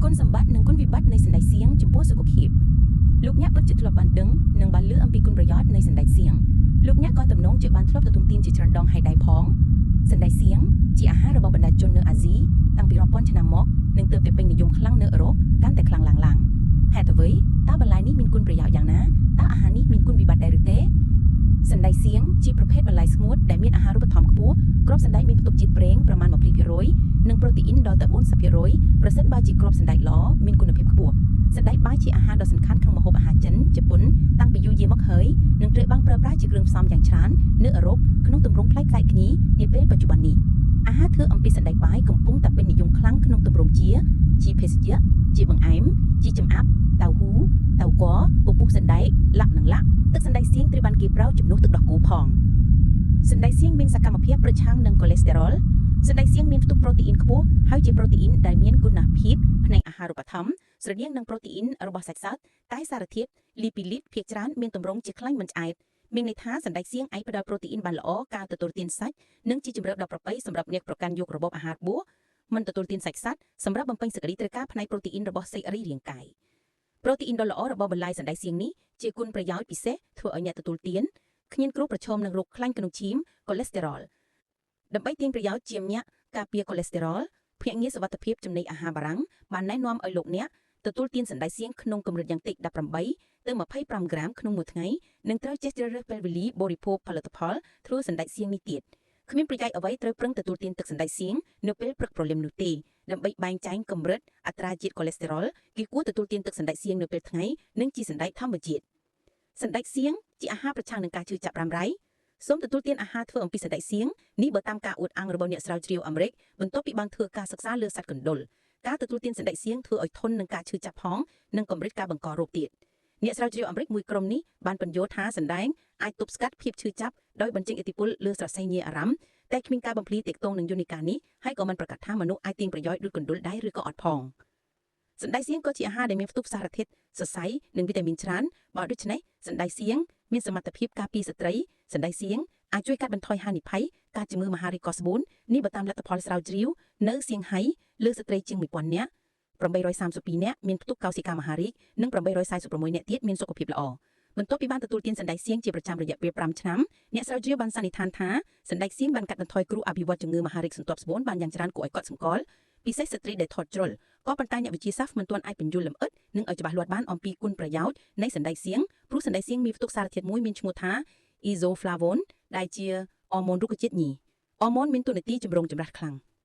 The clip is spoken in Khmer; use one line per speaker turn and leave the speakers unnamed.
គុណសម្បត្តិនិងគុណវិបត្តិនៃសណ្តែកសៀងចំពោះសុខភាពលោកអ្នកពិតជាធ្លាប់បានដឹងនិងបានឮអំពីគុណប្រយោជន៍នៃសណ្តែកសៀងលោកអ្នកក៏ទំនងជាបានធ្លាប់ទទួលទានជាច្រើនដងហើយដែរផងសណ្តែកសៀងជាអាហាររបស់បណ្ដាជននៅអាស៊ីតាំងពីរាប់ពាន់ឆ្នាំមកនិងទើបតែពេញនិយមខ្លាំងនៅអឺរ៉ុបកាន់តែខ្លាំងឡើងឡើងហេតុអ្វីតើបន្លែនេះមានគុណប្រយោជន៍យ៉ាងណាតើអាហារនេះមានគុណវិបត្តិដែរឬទេសណ្តែកសៀងជាប្រភេទបន្លែស្ងួតដែលមានអាហារូបត្ថម្ភខ្ពស់គ្រាប់សណ្តែកមានផ្ទុកជាតិប្រេងប្រមាណ20%និងប្រូតេអ៊ីនដល់ទៅ40%ប្រសិនបើជាគ្រាប់សណ្តែកល្អមានគុណភាពខ្ពស់សណ្តែកបាយជាអាហារដ៏សំខាន់ក្នុងម្ហូបអាហារចិនជប៉ុនតាំងពីយូរយារមកហើយនិងត្រូវបានប្រើប្រាស់ជាគ្រឿងផ្សំយ៉ាងច្រើននៅអឺរ៉ុបក្នុងទម្រង់ប្លែកៗគ្នានាពេលបច្ចុប្បន្ននេះអាហារធ្វើអំពីសណ្តែកបាយកំពុងតែពេញនិយមខ្លាំងក្នុងទម្រង់ជាជាភេសជ្ជៈជាបង្អែមជាចម្អាប់តៅហ៊ូតៅកពពុះសណ្តែកលាក់និងលាក់ទឹកសណ្តែកសៀងត្រូវបានគេប្រើជំនួសទឹកដោះគោផងសណ្តែកសៀងមានសកម្មភាពប្រឆាំងនឹងកូលេស្តេរ៉ុលសណ្តែកសៀងមានផ្ទុកប្រូតេអ៊ីនខ្ពស់ហើយជាប្រូតេអ៊ីនដែលមានគុណភាពផ្នែកអាហារូបត្ថម្ភស្រដៀងនឹងប្រូតេអ៊ីនរបស់សាច់សត្វតែសារធាតុលីពីលីតភាគច្រើនមានទម្រង់ជាខ្លាញ់មិនឆ្អែតមានន័យថាសណ្តែកសៀងអាចផ្ដល់ប្រូតេអ៊ីនបានល្អការទទួលទានសាច់និងជាជម្រើសដ៏ប្រពៃសម្រាប់អ្នកប្រកាន់យករបបអាហារបួសមិនទទួលទានសាច់សត្វសម្រាប់បំពេញសេចក្តីត្រូវការផ្នែកប្រូតេអ៊ីនរបស់សាច់រីរាងកាយប្រូតេអ៊ីនដ៏ល្អរបស់បន្លែសណ្តែកសៀងនេះជាគុណប្រយោជន៍ពិសេសធ្វើឲ្យអ្នកទទួលទានគ្មានគ្រោះប្រឈមនឹងរោគខ្លាញ់ក្នុងឈាមកូលេស្តេរ៉ុលដើម្បីទាញប្រយោជន៍ជាអ្នកការពារកូលេស្តេរ៉ុលភ្នាក់ងារសុវត្ថិភាពចំណីអាហារបារាំងបានណែនាំឲ្យលោកអ្នកទទួលទានសណ្តែកសៀងក្នុងកម្រិតយ៉ាងតិច18ទៅ25ក្រាមក្នុងមួយថ្ងៃនិងត្រូវចេះជ្រើសរើសពេលវេលាបរិភោគផលិតផលធ្វើសណ្តែកសៀងនេះទៀតគ្មានប្រយោជន៍អ្វីត្រូវប្រឹងទទួលទានទឹកសណ្តែកសៀងនៅពេលព្រឹកព្រលឹមនោះទេដើម្បីបែងចែងកម្រិតអត្រាជាតិកូលេស្តេរ៉ុលគេគួរទទួលទានទឹកសណ្តែកសៀងនៅពេលថ្ងៃនិងជាសណ្តែកធម្មជាតិសណ្តែកសៀងជាអាហារប្រឆាំងនឹងការឈឺចាប់រ៉ាំរ៉ៃសូមទទួលទានអាហារធ្វើអំពីសណ្តែកសៀងនេះបើតាមការអួតអាងរបស់អ្នកស្រាវជ្រាវអាមេរិកបន្ទាប់ពីបានធ្វើការសិក្សាលើសត្វកណ្ដុរការទទួលទានសណ្តែកសៀងធ្វើឲ្យធន់នឹងការឈឺចាប់ផងនិងកម្រិតការបង្ករោគទៀតអ្នកស្រាវជ្រាវអាមេរិកមួយក្រុមនេះបានពន្យល់ថាសណ្តែកអាចទប់ស្កាត់ភាពឈឺចាប់ដោយបញ្ចេញឥទ្ធិពលលើសរសៃញៀរអារម្មណ៍តែគ្មានការបំភ្លឺទាក់ទងនឹងយន្តការនេះហើយក៏មិនប្រកាសថាមនុស្សអាចទាញប្រយោជន៍ដូចកណ្ដុរដែរឬក៏អត់ផងសណ្តែកសៀងក៏ជាអាហារដែលមានផ្ទុកសារធាតុសរសៃនិងវីតាមីនច្រើនបើដូច្នេះសណ្តែកសៀងមានសមត្ថភាពការពារស្ត្រីសណ្តែកសៀងអាចជួយកាត់បន្ថយហានិភ័យការជំងឺមហារីកកស្បូននេះបើតាមលទ្ធផលស្រាវជ្រាវនៅសៀងហៃលើស្ត្រីជាង1000នាក់832នាក់មានផ្ទុកកោសិកាមហារីកនិង846នាក់ទៀតមានសុខភាពល្អបន្ទាប់ពីបានទទួលទានសណ្តែកសៀងជាប្រចាំរយៈពេល5ឆ្នាំអ្នកស្រាវជ្រាវបានសន្និដ្ឋានថាសណ្តែកសៀងបានកាត់បន្ថយគ្រោះអភិវឌ្ឍជំងឺមហារីកសន្ទាប់ស្បូនបានយ៉ាងច្រើនគួរឲ្យកត់សម្គាល់ពិសេសស្ត្រីដែលថតជ្រុលក៏ប៉ុន្តែអ្នកវិទ្យាសាស្ត្រមិនទាន់អាចពន្យល់លម្អិតនិងឲ្យច្បាស់លាស់បានអំពីគុណប្រយោជន៍នៃសណ្តែកសៀងព្រោះសណ្តែកសៀងមានផ្ទុកសារធាតុមួយមានឈ្មោះថា isoflavone ដែលជាអរម៉ូនរុក្ខជាតិញីអរម៉ូនមានតួនាទីចម្រូងចម្រាសខ្លាំង។